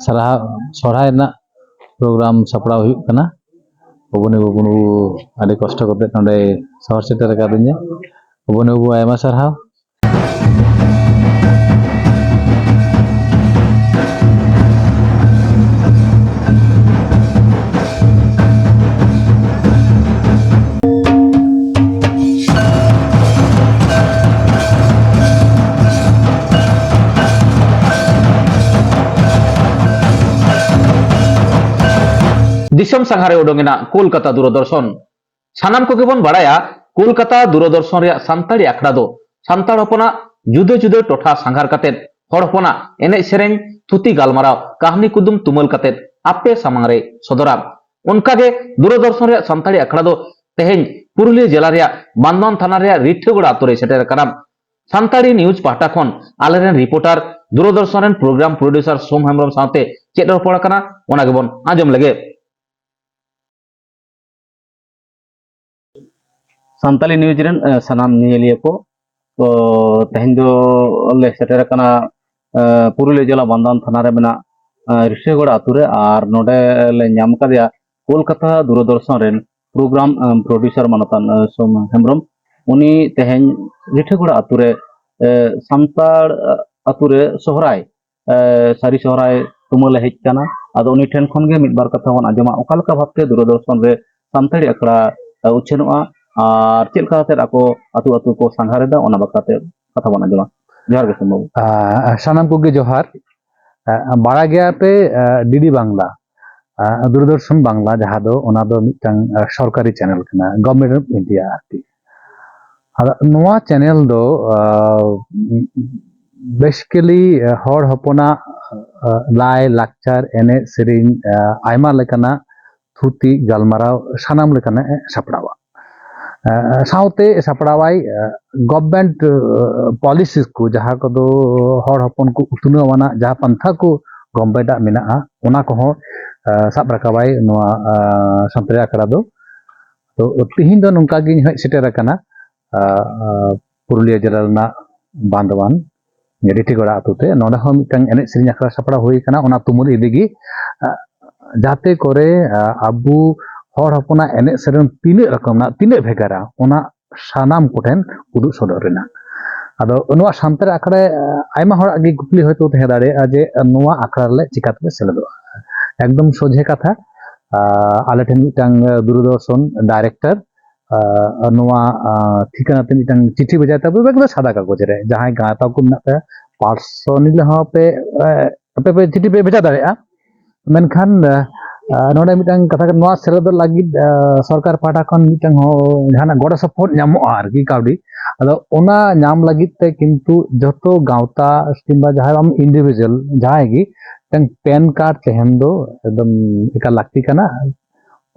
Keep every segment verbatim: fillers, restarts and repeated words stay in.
ᱥᱟᱨᱦᱟᱣ, ᱥᱚᱨᱦᱟᱭ ᱨᱮᱱᱟᱜ ᱯᱨᱳᱜᱨᱟᱢ ᱥᱟᱯᱲᱟᱣ ᱦᱩᱭᱩᱜ ᱠᱟᱱᱟ᱾ ᱵᱟᱹᱵᱩᱱᱤ ᱵᱟᱹᱵᱩᱱᱩ ᱟᱹᱰᱤ ᱠᱚᱥᱴᱚ ᱠᱟᱛᱮ ᱱᱚᱰᱮ ᱥᱚᱦᱚᱨ ᱥᱮᱴᱮᱨ ᱟᱠᱟᱫᱤᱧᱟ᱾ ᱵᱟᱹᱵᱩᱱᱤ ᱵᱟᱹᱵᱩ, ᱟᱭᱢᱟ ᱥᱟᱨᱦᱟᱣ᱾ ᱫᱤᱥᱚᱢ ᱥᱟᱸᱜᱷᱟᱨᱮ ᱩᱰᱩᱝ ᱮᱱᱟ ᱠᱳᱞᱠᱟᱛᱟ ᱫᱩᱨᱚᱫᱚᱨᱥᱚᱱ᱾ ᱥᱟᱱᱟᱢ ᱠᱚᱜᱮ ᱵᱚᱱ ᱵᱟᱲᱟᱭᱟ, ᱠᱳᱞᱠᱟᱛᱟ ᱫᱩᱨᱚᱫᱚᱨᱥᱚᱱ ᱨᱮᱭᱟᱜ ᱥᱟᱱᱛᱟᱲᱤ ᱟᱠᱷᱲᱟ ᱫᱚ ᱥᱟᱱᱛᱟᱲ ᱦᱚᱯᱚᱱᱟᱜ ᱡᱩᱫᱟᱹ ᱡᱩᱫᱟᱹ ᱴᱚᱴᱷᱟ ᱥᱟᱸᱜᱷᱟᱨ ᱠᱟᱛᱮᱫ ᱦᱚᱲ ᱦᱚᱯᱚᱱᱟᱜ ᱮᱱᱮᱡ ᱥᱮᱨᱮᱧ, ᱛᱷᱩᱛᱤ ᱜᱟᱞᱢᱟᱨᱟᱣ, ᱠᱟᱹᱦᱱᱤ ᱠᱩᱫᱩᱢ ᱛᱩᱢᱟᱹᱞ ᱠᱟᱛᱮᱫ ᱟᱯᱮ ᱥᱟᱢᱟᱝ ᱨᱮ ᱥᱚᱫᱚᱨᱟ᱾ ᱚᱱᱠᱟᱜᱮ ᱫᱩᱨᱚᱫᱚᱨᱥᱚᱱ ᱨᱮᱭᱟᱜ ᱥᱟᱱᱛᱟᱲᱤ ᱟᱠᱷᱲᱟ ᱫᱚ ᱛᱮᱦᱮᱧ ᱯᱩᱨᱩᱞᱤᱭᱟᱹ ᱡᱮᱞᱟ ᱨᱮᱭᱟᱜ ᱵᱟᱱᱫᱣᱟᱱ ᱛᱷᱟᱱᱟ ᱨᱮᱭᱟᱜ ᱨᱤᱴᱷᱟᱹᱜᱚᱲᱟ ᱟᱛᱳ ᱨᱮ ᱥᱮᱴᱮᱨ ᱟᱠᱟᱱᱟ᱾ ᱥᱟᱱᱛᱟᱲᱤ ᱱᱤᱭᱩᱡᱽ ᱯᱟᱦᱴᱟ ᱠᱷᱚᱱ ᱟᱞᱮᱨᱮᱱ ᱨᱤᱯᱳᱨᱴᱟᱨ ᱫᱩᱨᱚᱫᱚᱨᱥᱚᱱ ᱨᱮᱱ ᱯᱨᱳᱜᱨᱟᱢ ᱯᱨᱚᱰᱭᱩᱥᱟᱨ ᱥᱳᱢ ᱦᱮᱢᱵᱨᱚᱢ ᱥᱟᱶᱛᱮ ᱪᱮᱫ ᱨᱚᱯᱚᱲ ᱟᱠᱟᱱᱟ, ᱚᱱᱟ ᱜᱮᱵᱚᱱ ᱟᱸᱡᱚᱢ ᱞᱮᱜᱮ᱾ ᱥᱟᱱᱛᱟᱞᱤ ᱱᱤᱭᱩᱡᱽ ᱨᱮᱱ, ᱮ, ᱥᱟᱱᱟᱢ ᱧᱮᱧᱮᱞᱤᱭᱟᱹ ᱠᱚ, ᱛᱚ, ᱛᱮᱦᱮᱧ ᱫᱚ ᱞᱮ ᱥᱮᱴᱮᱨ ᱟᱠᱟᱱᱟ, ᱮ, ᱯᱩᱨᱩᱞᱤᱭᱟᱹ ᱡᱮᱞᱟ ᱵᱟᱱᱫᱟᱱ ᱛᱷᱟᱱᱟ ᱨᱮ ᱢᱮᱱᱟᱜ, ᱮ, ᱨᱤᱴᱷᱟᱹᱜᱚᱲᱟ ᱟᱛᱳ ᱨᱮ᱾ ᱟᱨ ᱱᱚᱰᱮ ᱞᱮ ᱧᱟᱢ ᱟᱠᱟᱫᱮᱭᱟ ᱠᱳᱞᱠᱟᱛᱟ ᱫᱩᱨᱚᱫᱚᱨᱥᱚᱱ ᱨᱮᱱ ᱯᱨᱳᱜᱨᱟᱢ, ᱮ, ᱯᱨᱚᱰᱭᱩᱥᱟᱨ ᱢᱟᱱᱚᱛᱟᱱ, ᱮ, ᱥᱳᱢ ᱦᱮᱢᱵᱨᱚᱢ᱾ ᱩᱱᱤ ᱛᱮᱦᱮᱧ ᱨᱤᱴᱷᱟᱹᱜᱚᱲᱟ ᱟᱛᱳ ᱨᱮ, ᱮ, ᱥᱟᱱᱛᱟᱲ, ᱮ, ᱟᱛᱳ ᱨᱮ ᱥᱚᱦᱨᱟᱭ ᱮ, ᱥᱟᱹᱨᱤ ᱥᱚᱦᱨᱟᱭ ᱛᱩᱢᱟᱹᱞᱮ ᱦᱮᱡ ᱠᱟᱱᱟ᱾ ᱟᱫᱚ ᱩᱱᱤ ᱴᱷᱮᱱ ᱠᱷᱚᱱ ᱜᱮ ᱢᱤᱫ ᱵᱟᱨ ᱠᱟᱛᱷᱟ ᱵᱚᱱ ᱟᱸᱡᱚᱢᱟ, ᱚᱠᱟ ᱞᱮᱠᱟ ᱵᱷᱟᱵᱛᱮ ᱫᱩᱨᱚᱫᱚᱨᱥᱚᱱ ᱨᱮ ᱥᱟᱱᱛᱟᱲᱤ ᱟᱠᱷᱲᱟ, ᱮ, ᱩᱪᱷᱟᱹᱱᱚᱜᱼᱟ ᱟᱨ ᱪᱮᱫ ᱞᱮᱠᱟ ᱠᱟᱛᱮ ᱟᱠᱚ ᱟᱹᱛᱩ ᱟᱹᱛᱩ ᱠᱚ ᱥᱟᱸᱜᱷᱟᱨ ᱮᱫᱟ, ᱚᱱᱟ ᱵᱟᱠᱷᱨᱟᱛᱮ ᱠᱟᱛᱷᱟ ᱵᱚᱱ ᱟᱸᱡᱚᱢᱟ᱾ ᱡᱚᱦᱟᱨ ᱜᱮ ᱥᱳᱢ ᱵᱟᱹᱵᱩ᱾ ᱟ, ᱥᱟᱱᱟᱢ ᱠᱚᱜᱮ ᱡᱚᱦᱟᱨ᱾ ᱟ, ᱵᱟᱲᱟᱭ ᱜᱮᱭᱟ ᱯᱮ, ᱟ, ᱰᱤᱰᱤ ᱵᱟᱝᱞᱟ, ᱟ, ᱫᱩᱨᱫᱚᱨᱥᱚᱱ ᱵᱟᱝᱞᱟ, ᱡᱟᱦᱟᱸ ᱫᱚ, ᱚᱱᱟ ᱫᱚ ᱢᱤᱫᱴᱟᱝ, ᱟ, ᱥᱚᱨᱠᱟᱨᱤ ᱪᱮᱱᱮᱞ ᱠᱟᱱᱟ, Government of India ᱟᱨᱠᱤ᱾ ᱟᱫᱚ ᱱᱚᱣᱟ ᱪᱮᱱᱮᱞ ᱫᱚ, ᱟ, ᱵᱮᱥᱤᱠᱮᱞᱤ, ᱟ, ᱦᱚᱲ ᱦᱚᱯᱚᱱᱟᱜ, ᱟ, ᱞᱟᱭ ᱞᱟᱠᱪᱟᱨ, ᱮᱱᱮᱡ ᱥᱮᱨᱮᱧ, ᱟ, ᱟᱭᱢᱟ ᱞᱮᱠᱟᱱᱟᱜ ᱛᱷᱩᱛᱤ ᱜᱟᱞᱢᱟᱨᱟᱣ ᱥᱟᱱᱟᱢ ᱞᱮᱠᱟᱱᱟᱜ ᱮ ᱥᱟᱯᱲᱟᱣᱟ᱾ ᱟ, ᱥᱟᱶᱛᱮ ᱥᱟᱯᱲᱟᱣᱟᱭ, ᱟ, ᱜᱚᱵᱷᱢᱮᱱᱴ, ᱟ, ᱯᱚᱞᱤᱥᱤ ᱠᱚ, ᱡᱟᱦᱟᱸ ᱠᱚᱫᱚ ᱦᱚᱲ ᱦᱚᱯᱚᱱ ᱠᱚ ᱩᱛᱱᱟᱹᱣ ᱟᱱᱟᱜ ᱡᱟᱦᱟᱸ ᱯᱟᱱᱛᱷᱟ ᱠᱚ ᱜᱚᱵᱷᱢᱮᱱᱴ ᱟᱜ ᱢᱮᱱᱟᱜᱼᱟ, ᱚᱱᱟ ᱠᱚᱦᱚᱸ, ᱟ, ᱥᱟᱵ ᱨᱟᱠᱟᱵᱟᱭ ᱱᱚᱣᱟ, ᱟ, ᱥᱟᱱᱛᱟᱲᱤ ᱟᱠᱷᱲᱟ ᱫᱚ᱾ ᱛᱚ, ᱛᱤᱦᱤᱧ ᱫᱚ ᱱᱚᱝᱠᱟ ᱜᱤᱧ ᱦᱮᱡ ᱥᱮᱴᱮᱨ ᱟᱠᱟᱱᱟ, ᱟ, ᱟ, ᱯᱩᱨᱩᱞᱤᱭᱟᱹ ᱡᱮᱞᱟ ᱨᱮᱱᱟᱜ ᱵᱟᱸᱫᱣᱟᱱ ᱨᱤᱴᱤᱜᱚᱲᱟ ᱟᱛᱳ ᱛᱮ᱾ ᱱᱚᱰᱮ ᱦᱚᱸ ᱢᱤᱫᱴᱟᱝ ᱮᱱᱮᱡ ᱥᱮᱨᱮᱧ ᱟᱠᱷᱲᱟ ᱥᱟᱯᱲᱟᱣ ᱦᱩᱭ ᱠᱟᱱᱟ, ᱚᱱᱟ ᱛᱩᱢᱟᱹᱞ ᱤᱫᱤ ᱜᱮ, ᱟᱸ, ᱡᱟᱛᱮ ᱠᱚᱨᱮ, ᱟᱸ, ᱟᱵᱚ ᱦᱚᱲ ᱦᱚᱯᱚᱱᱟᱜ ᱮᱱᱮᱡ ᱥᱮᱨᱮᱧ ᱛᱤᱱᱟᱹᱜ ᱨᱚᱠᱚᱢ ᱨᱮᱱᱟᱜ, ᱛᱤᱱᱟᱹᱜ ᱵᱷᱮᱜᱟᱨᱟ, ᱚᱱᱟ ᱥᱟᱱᱟᱢ ᱠᱚᱴᱷᱮᱱ ᱩᱫᱩᱜ ᱥᱚᱫᱚᱨ ᱨᱮᱱᱟᱜ᱾ ᱟᱫᱚ ᱱᱚᱣᱟ ᱥᱟᱱᱛᱟᱲᱤ ᱟᱠᱷᱲᱟ ᱨᱮ, ᱟᱸ, ᱟᱭᱢᱟ ᱦᱚᱲᱟᱜ ᱜᱮ ᱠᱩᱠᱞᱤ ᱦᱚᱭᱛᱳ ᱛᱟᱦᱮᱸ ᱫᱟᱲᱮᱭᱟᱜᱼᱟ ᱡᱮ ᱱᱚᱣᱟ ᱟᱠᱷᱲᱟ ᱨᱮᱞᱮ ᱪᱤᱠᱟᱹ ᱛᱮᱞᱮ ᱥᱮᱞᱮᱫᱚᱜᱼᱟ᱾ ᱮᱠᱫᱚᱢ ᱥᱚᱡᱷᱮ ᱠᱟᱛᱷᱟ, ᱟᱸ, ᱟᱞᱮ ᱴᱷᱮᱱ ᱢᱤᱫᱴᱟᱝ, ᱟᱸ, ᱫᱩᱨᱚᱫᱚᱨᱥᱚᱱ ᱰᱟᱭᱨᱮᱠᱴᱚᱨ, ᱟᱸ, ᱱᱚᱣᱟ, ᱟᱸ, ᱴᱷᱤᱠᱟᱹᱱᱟ ᱛᱮ ᱢᱤᱫᱴᱟᱝ ᱪᱤᱴᱷᱤ ᱵᱷᱮᱡᱟᱭ ᱛᱟᱵᱚ, ᱮᱠᱫᱚᱢ ᱥᱟᱫᱟ ᱠᱟᱜᱚᱡᱽ ᱨᱮ, ᱡᱟᱦᱟᱸᱭ ᱜᱟᱶᱛᱟ ᱠᱚ ᱢᱮᱱᱟᱜ ᱯᱮᱭᱟ, ᱯᱟᱨᱥᱚᱱᱟᱞ ᱦᱚᱸ ᱯᱮ, ᱮ, ᱟᱯᱮ ᱯᱮ ᱪᱤᱴᱷᱤ ᱯᱮ ᱵᱷᱮᱡᱟ ᱫᱟᱲᱮᱭᱟᱜᱼᱟ᱾ ᱢᱮᱱᱠᱷᱟᱱ, ᱮ, ᱱᱚᱰᱮ ᱢᱤᱫᱴᱟᱝ ᱠᱟᱛᱷᱟ ᱠᱟᱱᱟ, ᱱᱚᱣᱟ ᱥᱮᱞᱮᱫᱚᱜ ᱞᱟᱹᱜᱤᱫ, ᱮ, ᱥᱚᱨᱠᱟᱨ ᱯᱟᱦᱴᱟ ᱠᱷᱚᱱ ᱢᱤᱫᱴᱟᱝ ᱦᱚᱸ ᱡᱟᱦᱟᱱᱟᱜ ᱜᱚᱲᱚ ᱥᱚᱯᱚᱦᱚᱫ ᱧᱟᱢᱚᱜᱼᱟ ᱟᱨᱠᱤ, ᱠᱟᱹᱣᱰᱤ᱾ ᱟᱫᱚ ᱚᱱᱟ ᱧᱟᱢ ᱞᱟᱹᱜᱤᱫ ᱛᱮ ᱠᱤᱱᱛᱩ ᱡᱚᱛᱚ ᱜᱟᱶᱛᱟ ᱠᱤᱝᱵᱟ ᱡᱟᱦᱟᱸᱭ ᱟᱢ individual ᱡᱟᱦᱟᱸᱭ ᱜᱮ ᱢᱤᱫᱴᱟᱝ ᱯᱮᱱ ᱠᱟᱨᱰ ᱛᱟᱦᱮᱱ ᱫᱚ ᱮᱠᱫᱚᱢ ᱮᱠᱟᱞ ᱞᱟᱹᱠᱛᱤ ᱠᱟᱱᱟ᱾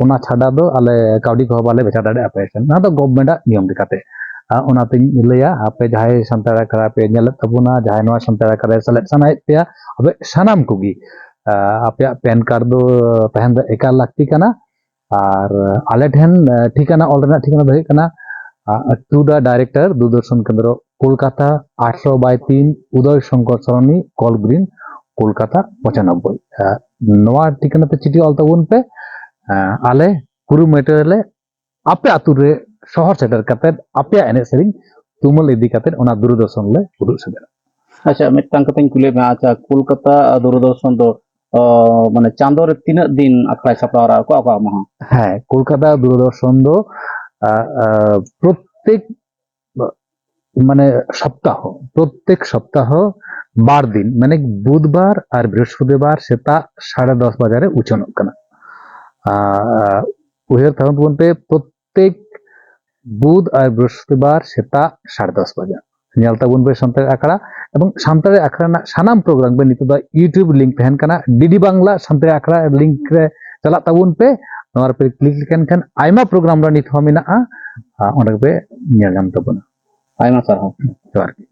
ᱚᱱᱟ ᱪᱷᱟᱰᱟ ᱫᱚ ᱟᱞᱮ ᱠᱟᱹᱣᱰᱤ ᱠᱚᱦᱚᱸ ᱵᱟᱞᱮ ᱵᱷᱮᱡᱟ ᱫᱟᱲᱮᱭᱟᱜᱼᱟ ᱟᱯᱮ ᱴᱷᱮᱱ᱾ ᱚᱱᱟ ᱫᱚ ᱜᱚᱵᱷᱢᱮᱱᱴ ᱟᱜ ᱱᱤᱭᱚᱢ ᱞᱮᱠᱟᱛᱮ᱾ ᱟᱨ ᱚᱱᱟᱛᱤᱧ ᱞᱟᱹᱭᱟ, ᱟᱯᱮ ᱡᱟᱦᱟᱸᱭ ᱥᱟᱱᱛᱟᱲ ᱟᱠᱷᱲᱟ ᱯᱮ ᱧᱮᱞᱮᱫ ᱛᱟᱵᱚᱱᱟ, ᱡᱟᱦᱟᱸᱭ ᱱᱚᱣᱟ ᱥᱟᱱᱛᱟᱲ ᱟᱠᱷᱲᱟ ᱨᱮ ᱥᱮᱞᱮᱫ ᱥᱟᱱᱟᱭᱮᱫ ᱯᱮᱭᱟ, ᱟᱯᱮ ᱥᱟᱱᱟᱢ ᱠᱚᱜᱮ, ᱟᱸ, ᱟᱯᱮᱭᱟᱜ ᱯᱮᱱ ᱠᱟᱨᱰ ᱫᱚ ᱛᱟᱦᱮᱱ ᱫᱚ ᱮᱠᱟᱞ ᱞᱟᱹᱠᱛᱤ ᱠᱟᱱᱟ᱾ ᱟᱨ ᱟᱞᱮ ᱴᱷᱮᱱ, ᱟᱸ, ᱴᱷᱤᱠᱟᱹᱱᱟ ᱚᱞ ᱨᱮᱱᱟᱜ ᱴᱷᱤᱠᱟᱹᱱᱟ ᱫᱚ ᱦᱩᱭᱩᱜ ᱠᱟᱱᱟ, ᱟᱸ, to the director, ᱫᱩᱨᱫᱚᱨᱥᱚᱱ ᱠᱮᱱᱫᱨᱚ, ᱠᱳᱞᱠᱟᱛᱟ, ᱟᱴᱥᱚ ᱵᱟᱭ ᱛᱤᱱ, ᱩᱫᱚᱭ ᱥᱚᱝᱠᱚᱨ ᱥᱚᱨᱚᱱᱤ, ᱠᱚᱞ ᱜᱨᱤᱱ, ᱠᱳᱞᱠᱟᱛᱟ, ᱯᱚᱸᱪᱟᱱᱚᱵᱵᱳᱭ᱾ ᱟᱸ, ᱱᱚᱣᱟ ᱴᱷᱤᱠᱟᱹᱱᱟ ᱛᱮ ᱪᱤᱴᱷᱤ ᱚᱞ ᱛᱟᱵᱚᱱ ᱯᱮ᱾ ᱟᱸ, ᱟᱞᱮ ᱠᱩᱨᱩᱢᱩᱴᱩᱭᱟᱞᱮ ᱟᱯᱮ ᱟᱛᱳ ᱨᱮ ᱥᱚᱦᱚᱨ ᱥᱮᱴᱮᱨ ᱠᱟᱛᱮᱫ ᱟᱯᱮᱭᱟᱜ ᱮᱱᱮᱡ ᱥᱮᱨᱮᱧ ᱛᱩᱢᱟᱹᱞ ᱤᱫᱤ ᱠᱟᱛᱮᱫ ᱚᱱᱟ ᱫᱩᱨᱫᱚᱨᱥᱚᱱ ᱞᱮ ᱩᱫᱩᱜ ᱥᱚᱫᱚᱨᱟ᱾ ᱟᱪᱪᱷᱟ, ᱢᱤᱫᱴᱟᱝ ᱠᱟᱛᱷᱟᱧ ᱠᱩᱞᱤᱭᱮᱫ ᱢᱮᱭᱟ, ᱟᱪᱪᱷᱟ, ᱠᱳᱞᱠᱟᱛᱟ ᱫᱩᱨᱫᱚᱨᱥᱚᱱ ᱫᱚ, ᱚ, ᱢᱟᱱᱮ ᱪᱟᱸᱫᱚ ᱨᱮ ᱛᱤᱱᱟᱹᱜ ᱫᱤᱱ ᱟᱠᱷᱲᱟᱭ ᱥᱟᱯᱲᱟᱣ ᱨᱟ-, ᱚᱠᱟ ᱚᱠᱟ ᱢᱟᱦᱟ? ᱦᱮᱸ, ᱠᱳᱞᱠᱟᱛᱟ ᱫᱩᱨᱫᱚᱨᱥᱚᱱ ᱫᱚ, ᱟ, ᱟ, ᱯᱨᱚᱛᱮᱠ, ᱢᱟᱱᱮ ᱥᱚᱯᱛᱟᱦᱚ, ᱯᱨᱚᱛᱮᱠ ᱥᱚᱯᱛᱟᱦᱚ ᱵᱟᱨ ᱫᱤᱱ, ᱢᱟᱱᱮ ᱵᱩᱫᱷᱵᱟᱨ ᱟᱨ ᱵᱨᱤᱦᱚᱥᱯᱚᱛᱤᱵᱟᱨ ᱥᱮᱛᱟᱜ ᱥᱟᱲᱮ ᱫᱚᱥ ᱵᱟᱡᱮ ᱨᱮ ᱩᱪᱷᱟᱹᱱᱚᱜ ᱠᱟᱱᱟ᱾ ᱟ, ᱩᱭᱦᱟᱹᱨ ᱛᱟᱵᱚᱱ ᱯᱮ, ᱯᱨᱚᱛᱮᱠ ᱵᱩᱫᱷ ᱟᱨ ᱵᱨᱤᱦᱚᱥᱯᱚᱛᱤᱵᱟᱨ ᱥᱮᱛᱟᱜ ᱥᱟᱲᱮ ᱫᱚᱥ ᱵᱟᱡᱮ᱾ ᱧᱮᱞ ᱛᱟᱵᱚᱱ ᱯᱮ ᱥᱟᱱᱛᱟᱲᱤ ᱟᱠᱷᱲᱟ ᱮᱵᱚᱝ ᱥᱟᱱᱛᱟᱲᱤ ᱟᱠᱷᱲᱟ ᱨᱮᱱᱟᱜ ᱥᱟᱱᱟᱢ ᱯᱨᱳᱜᱨᱟᱢ ᱜᱮ ᱱᱤᱛᱚᱜ ᱫᱚ YouTube ᱞᱤᱝᱠ ᱛᱟᱦᱮᱱ ᱠᱟᱱᱟ, ᱰᱤᱰᱤ ᱵᱟᱝᱞᱟ ᱥᱟᱱᱛᱟᱲᱤ ᱟᱠᱷᱲᱟ ᱞᱤᱝᱠ ᱨᱮ ᱪᱟᱞᱟᱜ ᱛᱟᱵᱚᱱ ᱯᱮ᱾ ᱱᱚᱣᱟ ᱨᱮᱯᱮ ᱠᱞᱤᱠ ᱞᱮᱠᱷᱟᱱ ᱠᱷᱟᱱ ᱟᱭᱢᱟ ᱯᱨᱳᱜᱨᱟᱢ ᱨᱮ ᱱᱤᱛ ᱦᱚᱸ ᱢᱮᱱᱟᱜᱼᱟ, ᱟᱨ ᱚᱸᱰᱮ ᱜᱮᱯᱮ ᱧᱮᱞ ᱧᱟᱢ ᱛᱟᱵᱚᱱᱟ᱾ ᱟᱭᱢᱟ ᱥᱟᱨᱦᱟᱣ᱾ ᱡᱚᱦᱟᱨ ᱜᱮ᱾